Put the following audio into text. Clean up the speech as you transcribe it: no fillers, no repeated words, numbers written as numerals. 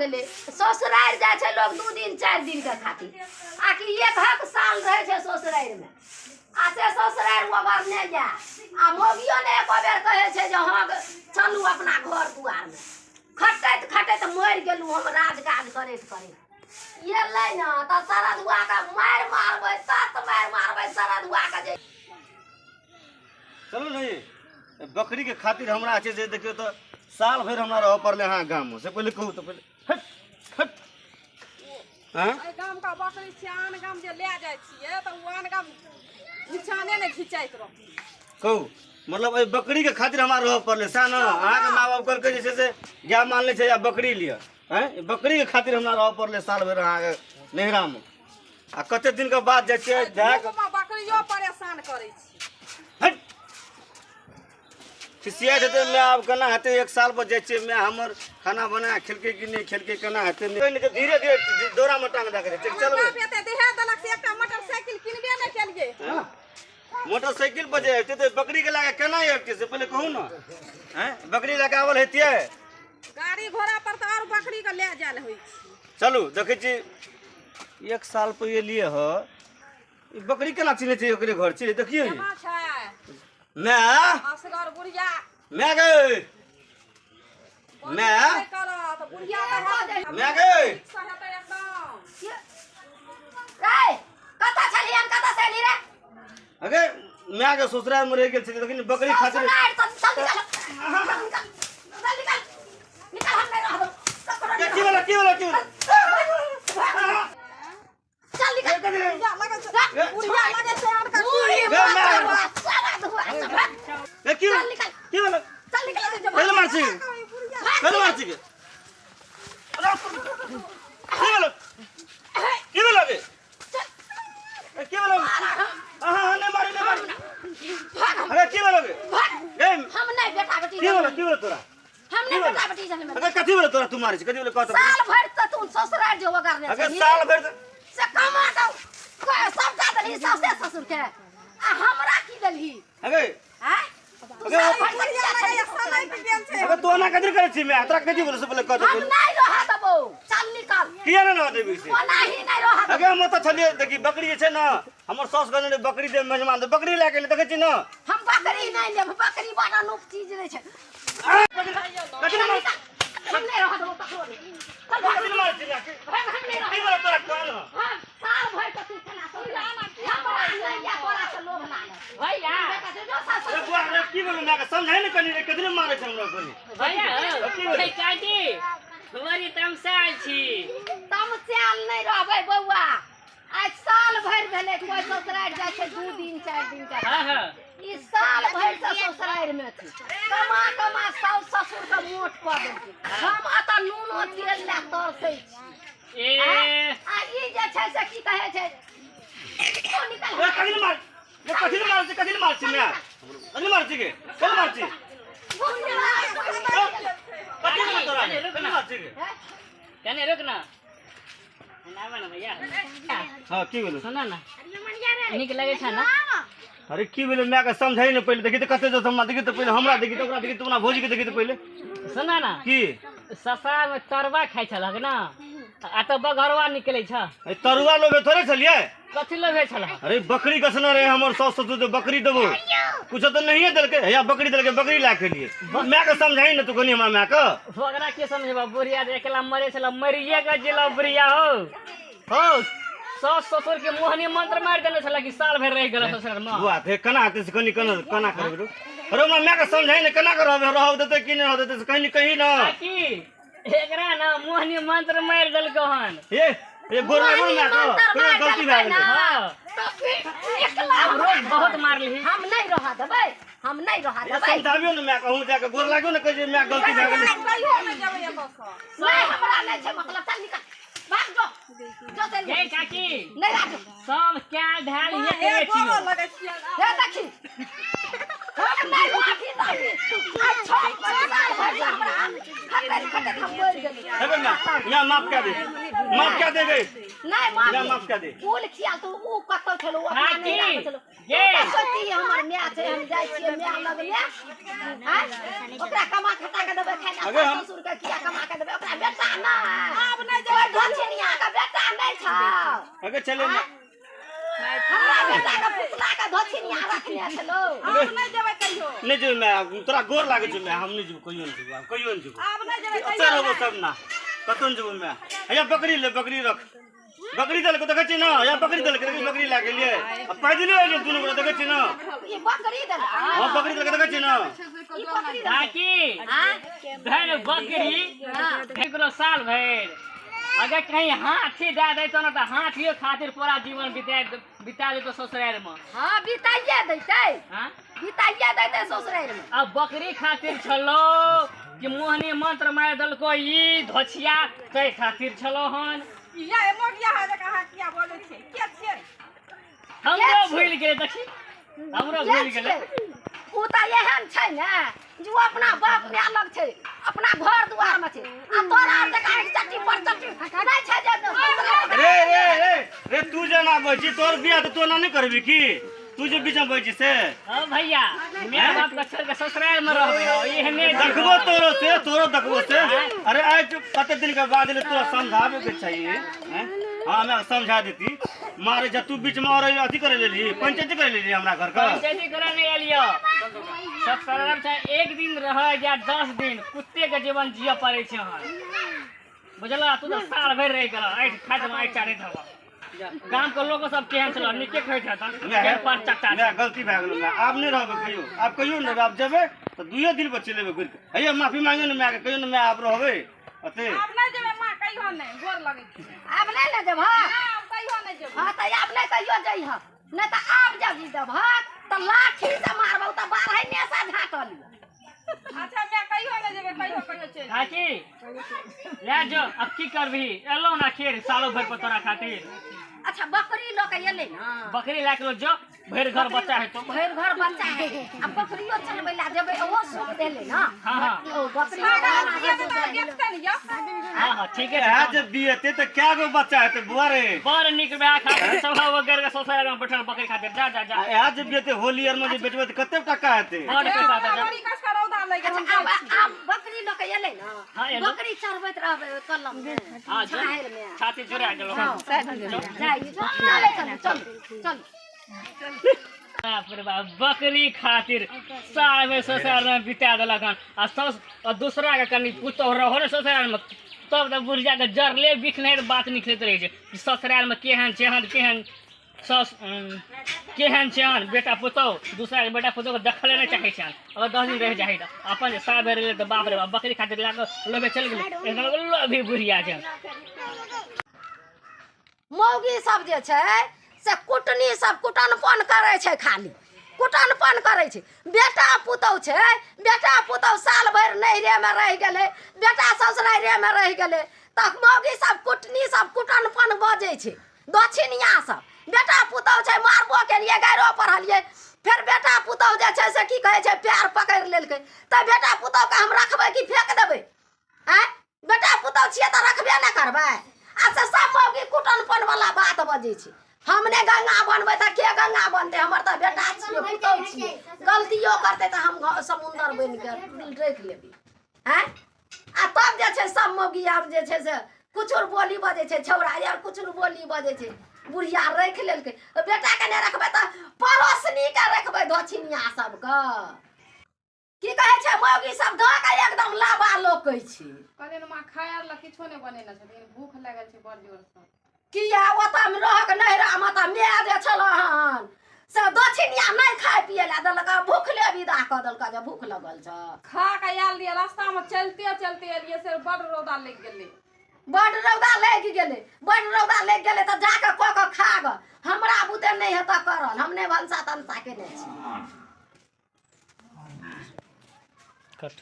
गेलै। ससुरारि जाइ छै लोग 2 दिन 4 दिन के खातिर, आ कि एक हक साल रहै छै ससुरारिमे, आ से ससुरारि ओगरने जाय, आ मौगियो ने एको बेर कहै छै जे हँ चलू अपना घर दुआरमे। खटैत खटैत मरि गेलहुँ हम राज काज करैत करैत। एलै ने तऽ शरदुआके मारि मारबै, तत मारि मारबै शरदुआके जे। चलू ने, बकरी के खातिर हमरा छै से देखियौ तऽ साल भरि हमरा रहऽ पड़लै अहाँ गाममे। से पहिले कहू तऽ पहिले हट हट। हाँ? एहि गामके बकरी छियै, आन गाम जे लए जाइ छियै तऽ ओ आन गाम घिचाने नहि घिचाइत रहतै। कहू, मतलब एहि बकरी के खातिर हमरा रहऽ पड़लै सएह ने? अहाँके माँ बाप कहलकै जे छै से गाय मानले छै या बकरी लिअ। आँय, बकरी के खातिर हमरा रहऽ पड़लै साल भरि अहाँके नैहरामे, आ कते दिनके बाद जाइ छियै जाए कऽ। बकरियो परेशान करै छै। हट, खिसियाइत हेतै माय, आब केना हेतै? एक साल पर जाइ छियै, माय हमर खाना बना खेलकै कि नहि खेलकै, केना हेतै? नहि धीरे धीरे दौड़ामे टांग दए कऽ चलबै। बाप एते देहे देलक से एकटा मोटरसाइकिल किनबे नहि केलियै। मोटरसाइकिल पर जे अबितै तऽ बकरीके लए कऽ केना अबितै से पहिले कहू ने? आँय, बकरी लए कऽ आबल हेतियै? गाड़ी घोड़ा पर तऽ आओर बकरीके लए जायल होइ छै। चलू देखै छी, एक साल पर एलियै ह, ई बकरी केना चिन्है छै ओकरे घर छै? देखियौ ने। केना छै माय, असगर बुढ़िया। माय गे, माय, करत बुढ़िया तऽ माय गे। नीकसँ हेतै एकदम। रे कतऽ छलियै? कतऽ से एली रे? अगे माय के, ससुराल में रहि गेल छलै, लेकिन बकरी खातिर। ससुरारि तऽ चल निकल, चल निकल, चल निकल, निकल, हम नहि रहब ककरो। की भेलै? की भेलै? की भेलै? चल निकल। बुढ़िया लगै छै, बुढ़िया लगै छै आन का। बूढ़ी गे माय। बच्चा, सारा धुआ सब। ए, की चल निकल। की भेलै? चल निकल। कहिले मार छी? कहिले मार छी के? की भेलै? की भेलै गे? ए, की भेलै? अहाँ नहि मारी, नहि मारी। अरे की भेलै गे? गे, हम नहि बेटा बेटी। की भेलै? की भेलै तोरा? हम नहि बेटा बेटी जन्म। अरे कथी भेलै तोरा? तू मारै छी, कथी भेलै कह तऽ। साल भरि तऽ तू ससुरारि जे ओगरने अरे छही। साल भरि तऽ से कमा कऽ सबटा देलही सासे ससुर के, आ हमरा की देलही? अगे आँय, तू साल भरि से किया छलही ससुरारि? अगे तू ओना कथी करै छी मैं? तोरा कथी बोले से पहिले कह हम तऽ। नहि रहऽ देबौ, चल निकल। किया नहि रहऽ देबी से? ओनाही नहि रहऽ देबौ। अगे हम ओतऽ छलियै, देखी बकरी जे छै ने, हमर साउस कहने रहै बकरी दे मेजमान दे, बकरी लए के एलियै, देखै छी ने। हम बकरी नहि लेब, बकरी बड़ अनूप चीज रहै छै। कथी चल मार निकल, हम नहि रहऽ देबौ ककरो नहि। चल भाग। कथी मारै छी मैं? भाग, हम नहि रहऽ की बोले तोरा कहल? हम साल भरि के तू केना ससुरारि? हमरा नहि या तोरा से लोभ लागल। भैया। बेटा जो जो सास अरे बुआ रे, की बोलू? मैं समझाइ ने कनी रे, कथी मारै छै हमरा कनी? भैया। की भेलै? चाची, बड़ी तमसायल छी। तमसायल नहि रहबै बौआ। आज साल भरि भेलै, कोइ ससुरारि जाइ छै 2 दिन 4 दिन के। हाँ हाँ। ई साल भरि से ससुरारि मे छी, कमा कमा साउस ससुर के मोट कऽ देलकै। हम एतऽ नूनो तेल लए तरसै छी। ए, आ ई जे छै से की कहै छै, ओ निकल। ए, कथी मार ए, कथी मार छी? कथी मार छी मैं? कथी मार छी गे? कथी मार छी? कथी मार तोरा? कथी मार छी गे? कने रुक ना, आबऽ ना भैया। हाँ, की भेलै? सुन ना, नीक लगै छै ना? अरे की भेलै माय के? समझाइ ने पहिले। देखी तऽ कते जो हमरा देखी तऽ पहिले, हमरा देखी तऽ, ओकरा देखी तऽ, अपना भौजी के देखी तऽ पहिले। सुन ना। की? ससुराल में तरुआ खाइ छलक ना, आ तऽ बघरवा निकलै छ। अरे तरुआ लोभे थोड़े छलियै। कथी लोभे छलक? अरे बकरी कसने रहे हमर साउस ससुर जे बकरी देबो, कुछ तऽ नहिए देलकै, हैया बकरी देलकै, बकरी लए के लिए। माय के समझाइ ने तू कनी हमरा माय के। ओकरा के समझबा? बुढ़िया जे अकेला मरे छल, मरिए के जिला बुढ़िया हो हो सास ससुर के मोहनी मंत्र मारि देने छल कि साल भरि रहि गेल ससुर में। बुआ ते केना हेतै से कनी, केना केना करबै रो? अरे हमरा माय के समझाइ ने, केना के रहबै, रहब देतै कि नहि रहब देतै से कनी कही ने। काकी, एकरा ना मोहनी मंत्र मारि देलको हन। ए ए, गोर लागो माय के, कोनो गलती भए गेलै। हाँ। तऽ फिर एकला आब रोज बहुत मारली। हम नहि रहऽ देबै, हम नहि रहऽ ए, देबै। समझाबियौ ने माय के, अहूँ जाके गोर लागियौ ने, कहै छै माय गलती भए गेलै। कहियो नहि जेबै एतऽसँ। नहि, हमरा नहि छै मतलब, चल निकल, भाग, जो जो, चल। हे काकी। नहि राजू। सब क्या ढाल ये हे, करे गोरो छियो। लगै छियै। हे देखी, हम नहि राखी ताकी। आ 6 साल भरि से हमरा खटैत खटैत हम मरि गेली। हेबे माय, माय माफ कए दे, माफ कए दे गे। नहि माफ। माय माफ कए दे। कुल खियाल तू ऊ कतौ छलो, ओ अपना काकी, नहि राखै छलो। ये। सोचती हमर माय छै, हम जाइ छियै माय लग मे। आँय, ओकरा कमा खटा के देबै खाइ अगे लए? हम- ससुर के किया कमा के देबै? ओकरा बेटा नहि। छौ अगे चले हमरा बेटा के फुसला के धोछिनिया रखने छलो। आब नहि जेबै कहियो। नहि जेबै माय, तोरा गोर लागै छौ माय, हम नहि जेबै कहियो, नहि जेबै आब, कहियो नहि जेबै। आब नहि जेबै अतऽ कहियो। रहबो सब ना, कतौ नहि जेबै माय। हैया बकरी ले, बकरी रख, बकरी देलकै देखै छी ना, हैया बकरी देलकै, देखै बकरी लए गेलियै आ पैदले एलियै दुनू गोटा, देखै छी ना। ई बकरी देलकै? हँ बकरी देलकै, देखै छी ना। ई बकरी देलकै? काकी हाँ धन बकरी ककरो साल भरि अगर कहीं हाथी दए दैतो ना तऽ हाथियो खातिर पूरा जीवन बिता देतो ससुरारि में। हाँ बिताइए दैतै। हाँ बिताइए दैतै ससुरारि में। अब बकरी खातिर छलो कि मोहनी मंत्र मारि देलको ई धोछिया तै खातिर छलो हन। इया मोगिया है जे अहाँ किया बोलै छियै? के छियै? हमरो भूलि गेलै, देखी हमरो भूलि गेलै। ओ तऽ एहन छै ने जे ओ अपना बाप माय लग छै, अपना घर दुआर में छै, आ तोरा आर जकाँ एक चट्टी पर चट्टी नहि छै जे रे रे रे रे तू जेना बजै छी, तोर बियाह तऽ तू एना नहि करबी की? तू जे बीच में बजै छी से? ओ भैया मेरा बाप के छोड़ के ससुराल में रहबै हो, एहने देखबो तोरो से, तोरो देखबो से। अरे आज कते दिन के बाद एलै, तोरा समझाबे के चाहिए। हाँ हमरा समझा देती मारे जा, तू बीच में और अथी करे लेली, पंचायती करे लेली हमरा घर का। पंचायती करे नहीं एलियो। ससुराल चाहे एक दिन रह या 10 दिन, कुत्ते के जीवन जिय पड़े छै हन, बुझला? तू तऽ साल भरि रहि गेल, ऐठ खाइत में ऐठ चाटैत हबऽ। गाम के लोग सब केहन छल, नीके खाइत हेतन, पर चट्टा। माय गलती भए गेल माय, आब नहि रहबै कहियो, आब कहियो नहि रहबै। आब जेबै तऽ दुइये दिन पर चलि एबै घुरि के। हैया माफी मांगियौ ने मायके, कहियो ने माय आब रहबै अते। आब नहि जेबै माँ कहियो नहि, गोर लगै छी। आब नहि ने जेबह? आब कहियो नहि जेबै। हाँ तऽ आब नहि कहियो जइह, नहि तऽ आब जब देबह तऽ लाठी से मारबौ तऽ बारहने से झाँकल। अच्छा माय कहियो नहि जेबै, कहियो कहियो चलि। काकी ले जो, अब की करबही, एलौ ना खेर सालो भरि पर तोरा खातिर। अच्छा बकरी लऽ के एलै ना? बकरी लए के जो, भरि घर बच्चा हेतौ। भरि घर बच्चा है, आ बकरियो चलबै लए जेबै, ओहो सुख देलै ना। हाँ हाँ ओ बकरी हाँ हाँ ठीके इएह छै। जे बियेतै तऽ कए गो बच्चा हेतै बुआ रे? बड़ नीक बियाह खातिर सब वगैरह के ससुराल में बैठल बकरी खातिर। जा जा जा। इएह जे बियेतै होली आर में जे बेचबै तऽ कते टका हेतै? बड़ पैसा हेतै, जा। बड़ी कस के रौदा लागि गेल। अच्छा आब बकरी लऽ के एलै ना? हाँ, एलौ। बकरी चरबैत रहबै ओहि कलम में, हाँ, जो। छाहरि में। छाती जुड़ा गेलो। जाइ चलै चलू चलू चलू। बाप रे बाप, बकरी खातिर साल में ससुराल में बिता देलक हन। आ सस आ दूसरा के कनि पुतोह रहो ने ससुराल में, तब तऽ बुढ़िया के जरले बिखने बात निकलैत रहै छै कि ससुराल में केहन छै हन, केहन सस केहन छै हन बेटा पुतोह। दूसरा के बेटा पुतोह के देखले नहि चाहै छै हन। अगर 10 दिन रहि जाइ तऽ अपन जे साल भरि रहलै तऽ बाप रे बाप, बकरी खातिर लए कऽ लोभे चलि गेलै, एकदम लोभी बुढ़िया छै। मौगी सब जे छै से कुटनी सब कुटनपन करै छै, खाली कुटनपन करै छै। बेटा पुतौह छै, बेटा पुतौह साल भरि नैहरेमे रहि गेलै, बेटा ससुरारिमे रहि गेलै, तऽ मौगी सब कुटनी सब कुटनपन बजै छै। दक्षिणिया सब बेटा पुतौह छै, मारबो केलियै, गाइरो पढ़लियै, फेर बेटा पुतौह जे छै से की कहै छै पैर पकड़ि लेलकै, तऽ बेटा पुतौहके हम रखबै कि फेक देबै? आँय बेटा पुतौह छियै तऽ रखबे ने करबै। आ से सब मौगी कुटनपन वाला बात बजै छै। हम नहि गंगा बनबै तऽ के गंगा बनतै? हमर तऽ बेटा छियै, पुतौह छियै, गलतियो करतै तऽ हम समुन्दर बनि कऽ राखि लेबै। आँय आ तब जे छै सब मौगी आब जे छै से कुछो बोली बजै छै, छौड़ा यार कुछो बोली बजै छै, बुढ़िया राखि लेलकै। बेटाके नहि रखबै तऽ पड़ोसनीके रखबै, धोछिनिया सबके। की कहै छै मौगी सब धऽ कऽ एकदम लाबा लोकै छै। कहलियै माँ खाय आर लए किछो नहि बनेने छथिन, भूख लागल छै बड़ जोरसँ। किया ओतऽ रहक नैहरामे तऽ माय जे छल हन से दक्षिणिया नहि खाय पियै लए देलक, भूखले विदा कऽ देलक जे भूख लगल छ। खा कऽ आयल रहियै, रास्तामे चलिते चलिते एलियै से बड़ रौदा लागि गेलै। बड रौदा लागि गेलै, बड रौदा लागि गेलै तऽ जाकऽ कऽ कऽ खा गऽ, हमरा बुते नहि हेतऽ करल, हम नहि भनसा तनसा केने छी। कट।